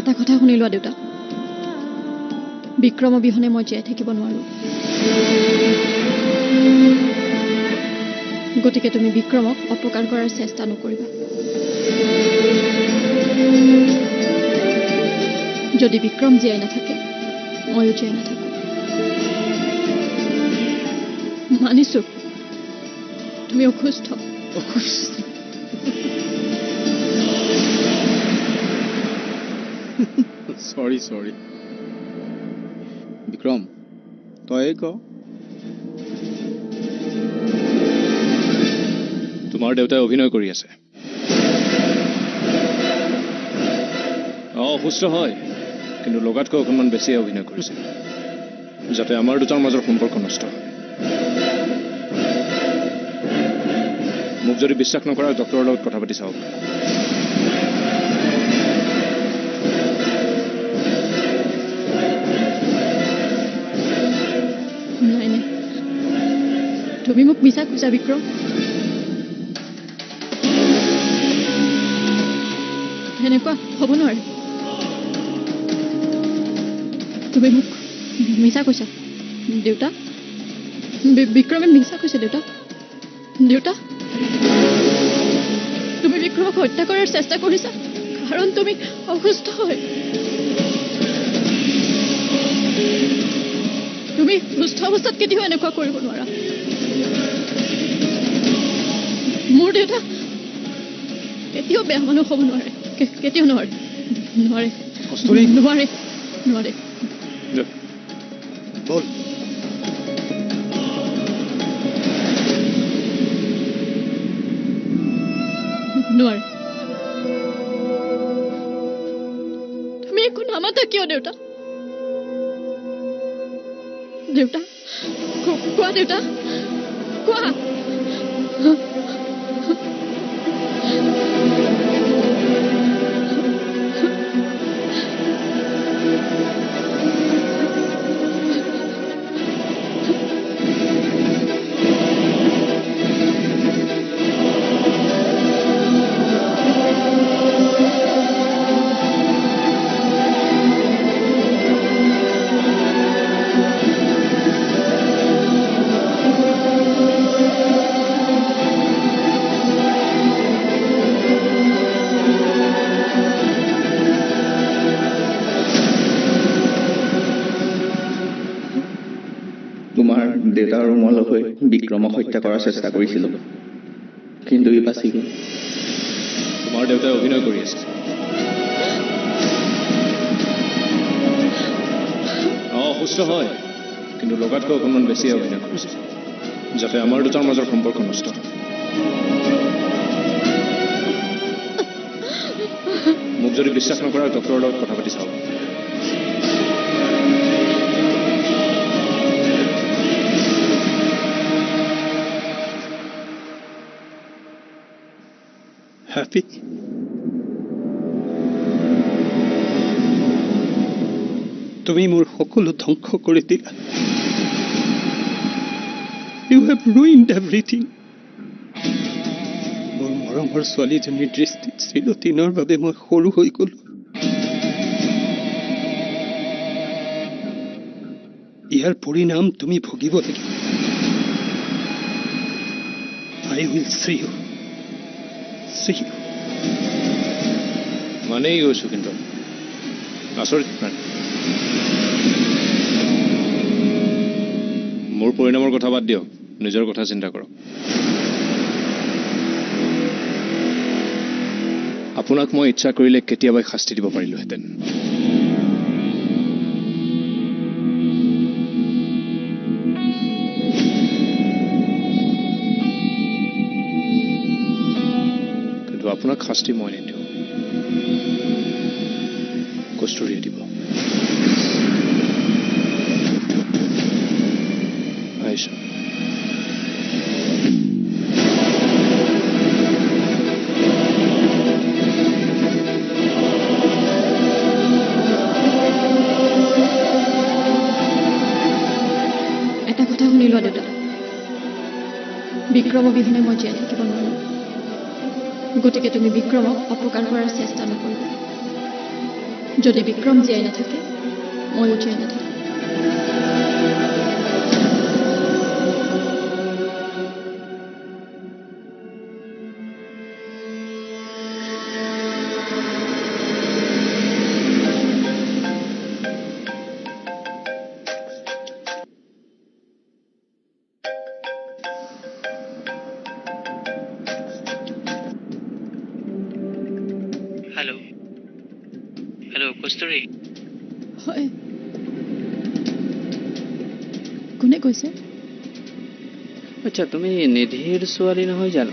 এটা কথা শুনি লোৱা দেউতা, বিক্ৰম অবিহনে মই জীয়াই থাকিব নোৱাৰো। গতিকে তুমি বিক্ৰমক অপকাৰ কৰাৰ চেষ্টা নকৰিবা। যদি বিক্ৰম জীয়াই নাথাকে, ময়ো জীয়াই নাথাকো। মানিছো তুমি অসুস্থ। অসুস্থ? চৰি চৰি। বিক্ৰম, তই ক। তোমাৰ দেউতাই অভিনয় কৰি আছে। অসুস্থ হয়, কিন্তু লগাতকৈ অকণমান বেছিয়ে অভিনয় কৰিছে, যাতে আমাৰ দুটাৰ মাজৰ সম্পৰ্ক নষ্ট হয়। মোক যদি বিশ্বাস নকৰা, ডক্টৰৰ লগত কথা পাতি চাওক। নাই নাই, তুমি মোক মিছা কৈছা বিক্ৰম। এনেকুৱা হ'ব নোৱাৰে। তুমি মোক মিছা কৈছা দেউতা। বিক্ৰমে মিছা কৈছে দেউতা। দেউতা, তুমি বিক্ৰমক হত্যা কৰাৰ চেষ্টা কৰিছা কাৰণ তুমি অসুস্থ হয়। তুমি সুস্থ অৱস্থাত কেতিয়াও এনেকুৱা কৰিব নোৱাৰা। মোৰ দেউতা কেতিয়াও বেয়া মানুহ হ'ব নোৱাৰে, কেতিয়াও নোৱাৰে, নোৱাৰে, নোৱাৰে, নোৱাৰে। বল। নোৱাৰে। তুমি একো নামাতা কিয় দেউতা? দেউতা কোৱা, দেউতা কোৱা। তোমাৰ দেউতা আৰু মই লগ হৈ বিক্ৰমক হত্যা কৰাৰ চেষ্টা কৰিছিলোঁ, কিন্তু ই বাচি গ'ল। তোমাৰ দেউতাই অভিনয় কৰি আছে। অসুস্থ হয়, কিন্তু লগাতকৈ অকণমান বেছিয়ে অভিনয় কৰিছে, যাতে আমাৰ দুটাৰ মাজৰ সম্পৰ্ক নষ্ট হয়। মোক যদি বিশ্বাস নকৰা, ডক্টৰৰ লগত কথা পাতি চাওক। Happy? তুমি মোৰ সকলো ধ্বংস কৰি দিলা। You have ruined everything. মোৰ মৰমৰ ছোৱালীজনীৰ দৃষ্টিত চিৰদিনৰ বাবে মই সৰু হৈ গ'লো। ইয়াৰ পৰিণাম তুমি ভুগিব লাগিব। I will see you. See you. মানেই গৈছো, কিন্তু আচৰিত নাই। মোৰ পৰিণামৰ কথা বাদ দিয়ক, নিজৰ কথা চিন্তা কৰক। আপোনাক মই ইচ্ছা কৰিলে কেতিয়াবাই শাস্তি দিব পাৰিলোহেঁতেন। কিন্তু আপোনাক শাস্তি মই নিদিওঁ, কস্তুৰীয়ে দিব। আহিছোঁ। এটা কথা শুনি লোৱা দেউতা, বিক্ৰম অবিহনে মই জীয়াই থাকিব নোৱাৰো। গতিকে তুমি বিক্ৰমক অপকাৰ কৰাৰ চেষ্টা নকৰিবা। যদি বিক্ৰম জীয়াই নাথাকে, ময়ো জীয়াই নাথাকোঁ। কস্তুৰী। হয়, কোনে কৈছে? আচ্ছা, তুমি নিধিৰ ছোৱালী নহয় জানো?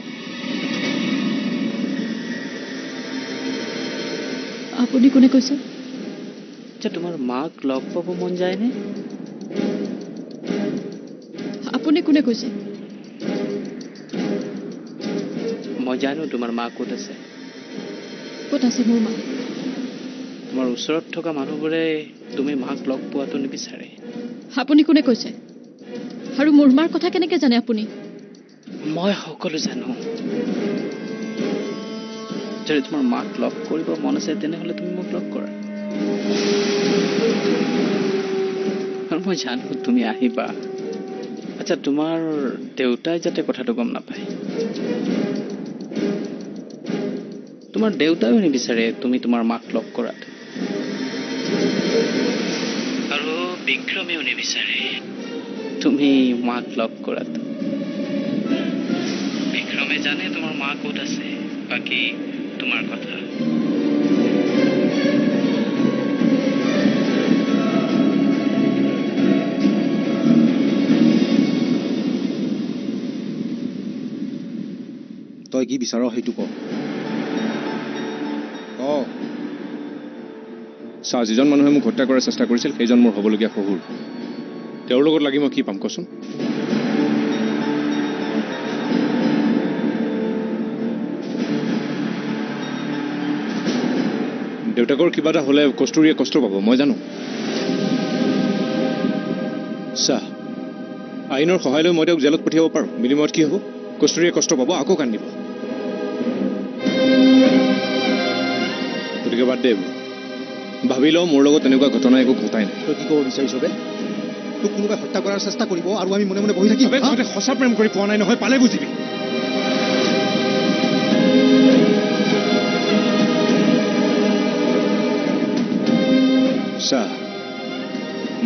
আপুনি কোনে কৈছে? আচ্ছা, তোমাৰ মাক লগ পাব মন যায়নে? আপুনি কোনে কৈছে? মই জানো তোমাৰ মা ক'ত আছে। ক'ত আছে মোৰ মা? তোমাৰ ওচৰত থকা মানুহবোৰে তুমি মাক লগ পোৱাটো নিবিচাৰে। আপুনি কোনে কৈছে? আৰু মোৰ মাৰ কথা কেনেকে জানে আপুনি? মই সকলো জানো। যদি তোমাৰ মাক লগ কৰিব মন আছে তেনেহ'লে তুমি মোক লগ কৰা। আৰু মই জানো তুমি আহিবা। আচ্ছা, তোমাৰ দেউতাই যাতে কথাটো গম নাপায়। তোমাৰ দেউতাইও নিবিচাৰে তুমি তোমাৰ মাক লগ কৰাটো, আৰু বিক্ৰমেও নিবিচাৰে তুমি মাক লগ কৰাটো। বিক্ৰমে জানে তোমাৰ মা ক'ত আছে, বাকী তোমাৰ কথা। তই কি বিচাৰ সেইটো ক। চা, যিজন মানুহে মোক হত্যা কৰাৰ চেষ্টা কৰিছিল সেইজন মোৰ হ'বলগীয়া শহুৰ। তেওঁৰ লগত লাগি মই কি পাম কচোন? দেউতাকৰ কিবা এটা হ'লে কস্তুৰীয়ে কষ্ট পাব, মই জানো। চা, আইনৰ সহায় লৈ মই তেওঁক জেলত পঠিয়াব পাৰোঁ। বিনিময়ত কি হ'ব? কস্তুৰীয়ে কষ্ট পাব, আকৌ কান্দিব। গতিকে বাদ দে, ভাবি লওঁ মোৰ লগত তেনেকুৱা ঘটনা একো ঘটাই নাই। তই কি ক'ব বিচাৰিছ বে? তোক কোনোবাই হত্যা কৰাৰ চেষ্টা কৰিব আৰু আমি মনে মনে বহি থাকিম? তহঁতে সঁচা প্ৰেম কৰি পোৱা নাই নহয়, পালে বুজিবি। চা,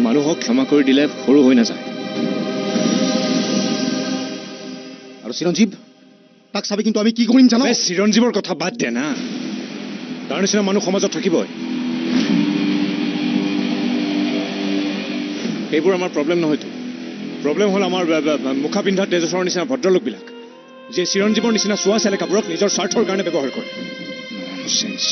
মানুহক ক্ষমা কৰি দিলে সৰু হৈ নাযায়। আৰু চিৰঞ্জীৱ, তাক চাবি কিন্তু আমি কি কৰিম জানো? চিৰঞ্জীৱৰ কথা বাদ দে না, তাৰ নিচিনা মানুহ সমাজত থাকিবই। সেইবোৰ আমাৰ প্ৰব্লেম নহয়তো। প্ৰব্লেম হ'ল আমাৰ মুখা পিন্ধা তেজস্বৰ নিচিনা ভদ্ৰলোকবিলাক, যিয়ে চিৰঞ্জীৱৰ নিচিনা চোৱা চেলেকাবোৰক নিজৰ স্বাৰ্থৰ কাৰণে ব্যৱহাৰ কৰে। ননচেন্স।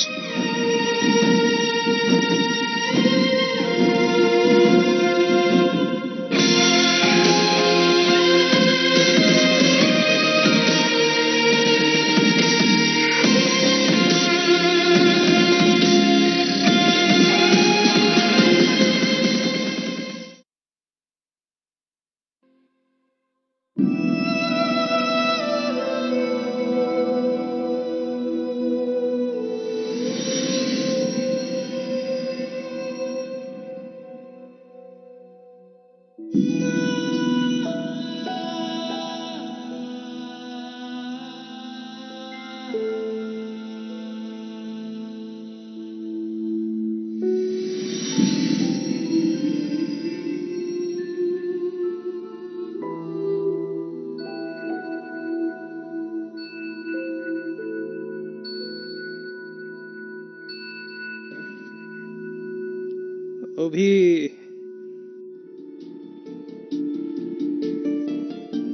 অভি,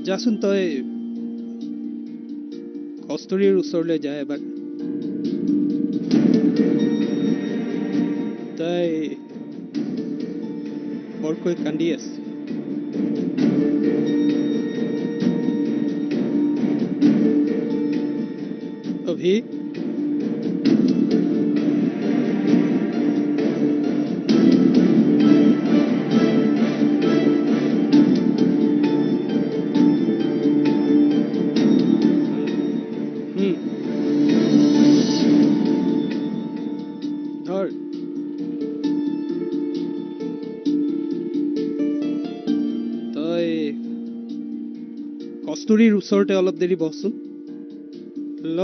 যাচোন তই কস্তুৰীৰ ওচৰলৈ যা এবাৰ। তাই বৰকৈ কান্দি আছে। অভি, ধৰ। কস্তুৰীৰ ওচৰতে অলপ দেৰি বহচোন। ল।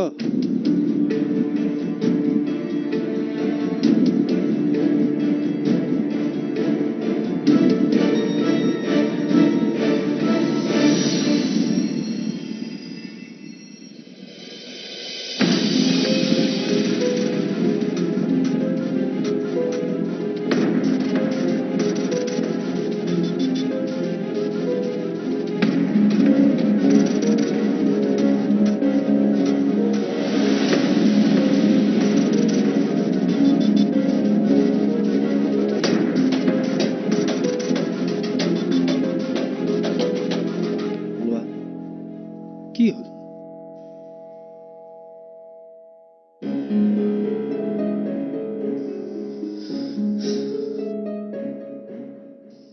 কি হ'ল?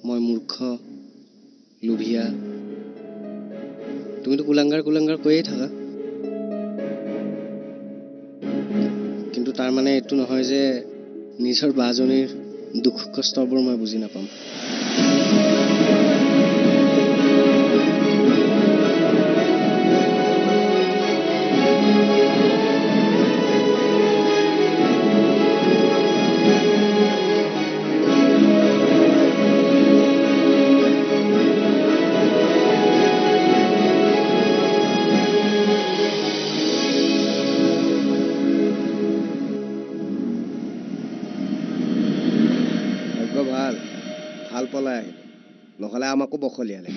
মই মূৰ্খ, লোভীয়া। তুমিতো কুলাংগাৰ কুলাংগাৰ কৈয়ে থাকা, কিন্তু তাৰ মানে এইটো নহয় যে নিজৰ বাজনীৰ দুখ কষ্টবোৰ মই বুজি নাপাম। ভাল ভাল পলাই আহিলো, নহ'লে আমাকো বখলিয়ালে।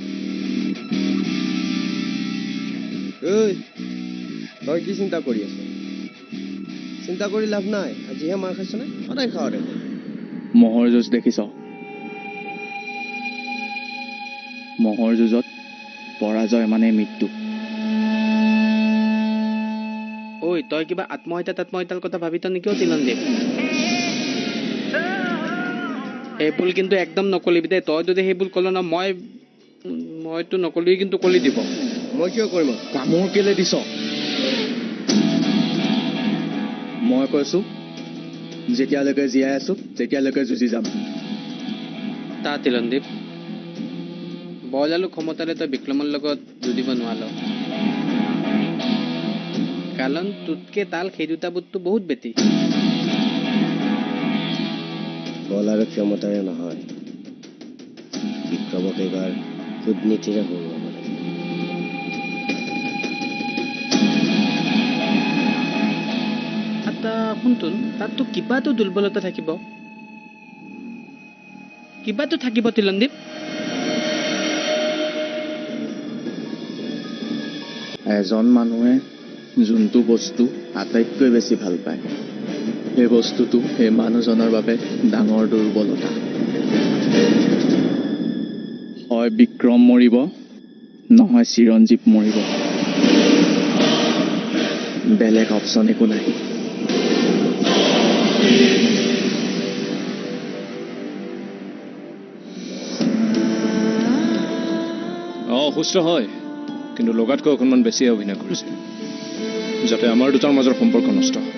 ঐ, তই কি চিন্তা কৰি আছ? চিন্তা কৰি লাভ নাই, আজিহে মাৰ খাইছ নে? সদায় খাৱ দেখোন। ম'হৰ যুঁজ দেখিছ? ম'হৰ যুঁজত পৰাজয় মানে মৃত্যু। ঐ, তই কিবা আত্মহত্যা তাত্মহত্যাৰ কথা ভাবিত নেকি অ তিলনদীপ? সেইবোৰ কিন্তু একদম নকলিবি দেই। তই যদি সেইবোৰ কল ন, মইতো নকলি কিন্তু কলি দিব। মই কিয় কৰিম? কামোৰ কেলে দিছ? মই কৈছো, যেতিয়ালৈকে জীয়াই আছো তেতিয়ালৈকে যুঁজি যাম। তা তিলনদীপ, বল আৰু ক্ষমতাৰে তই বিক্ৰমৰ লগত যুঁজিব নোৱাৰ, কাৰণ তোতকে তাল সেই দুটা বোধটো বহুত বেছি। বল আৰু ক্ষমতাৰে নহয়, বিক্ৰমক এইবাৰ কূটনীতিৰে হৰুৱাব লাগিব। আচ্ছা শুনচোন, তাততো কিবাটো দুৰ্বলতা থাকিব, কিবাটো থাকিব তিলনদীপ। এজন মানুহে যোনটো বস্তু আটাইতকৈ বেছি ভাল পায়, সেই বস্তুটো সেই মানুহজনৰ বাবে ডাঙৰ দুৰ্বলতা। হয় বিক্ৰম মৰিব, নহয় চিৰঞ্জীৱ মৰিব, বেলেগ অপশ্যন একো নাই। অঁ, সুস্থ হয়, কিন্তু লগাতকৈ অকণমান বেছিয়ে অভিনয় কৰিছে, যাতে আমাৰ দুটাৰ মাজৰ সম্পৰ্ক নষ্ট হয়।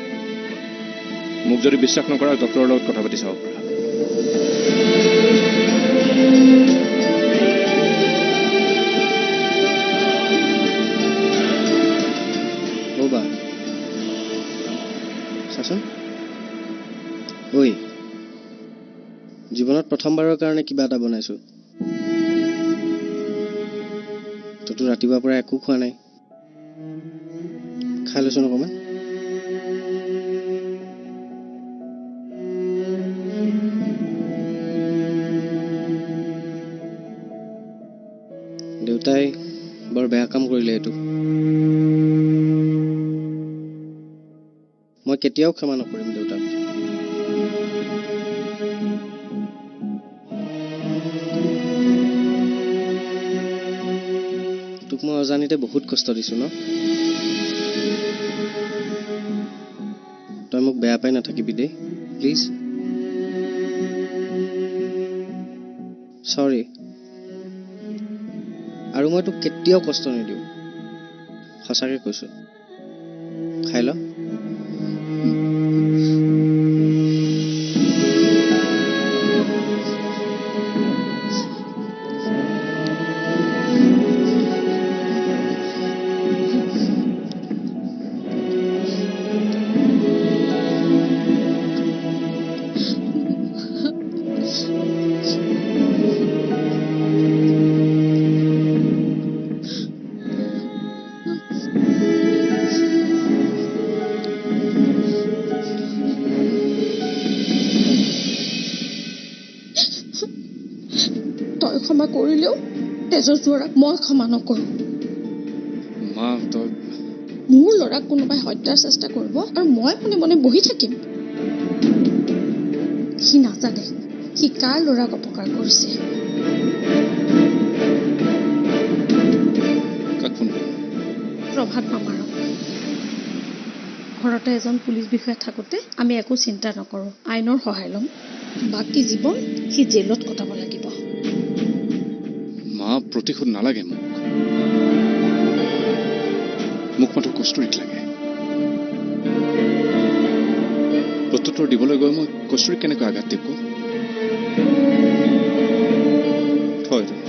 মোক যদি বিশ্বাস নকৰা, ডক্টৰৰ লগত কথা পাতি চাব পাৰা। অ' বা, চাচোন, ঐ, জীৱনত প্ৰথমবাৰৰ কাৰণে কিবা এটা বনাইছোঁ। তইতো ৰাতিপুৱাৰ পৰা একো খোৱা নাই, খাই লৈছোন অকণমান। দেউতাই বৰ বেয়া কাম কৰিলে এইটো, মই কেতিয়াও ক্ষমা নকৰিম দেউতাক। তোক মই অজানিতে বহুত কষ্ট দিছো ন? তই মোক বেয়া পাই নাথাকিবি দেই, প্লিজ। চৰি, আৰু মই তোক কেতিয়াও কষ্ট নিদিওঁ, সঁচাকৈ কৈছোঁ। খাই ল। ক্ষমা কৰিলেও তেজৰ ল'ৰাক মই ক্ষমা নকৰোঁ। মা, তই মোৰ ল'ৰাক কোনোবাই হত্যাৰ চেষ্টা কৰিব আৰু মই মনে মনে বহি থাকিম? সি নাজানে সি কাৰ ল'ৰাক অপকাৰ কৰিছে। কাক ফোন কৰিম? প্ৰভাত মামাৰক। ঘৰতে এজন পুলিচ বিষয়া থাকোঁতে আমি একো চিন্তা নকৰোঁ, আইনৰ সহায় ল'ম। বাকী জীৱন সি জেলত কটাব লাগিব। মা, প্ৰতিশোধ নালাগে মোক। মোক মাত্ৰ কস্তুৰীক লাগে। প্ৰত্যুত্তৰ দিবলৈ গৈ মই কস্তুৰীক কেনেকৈ আঘাত দিম? থয়।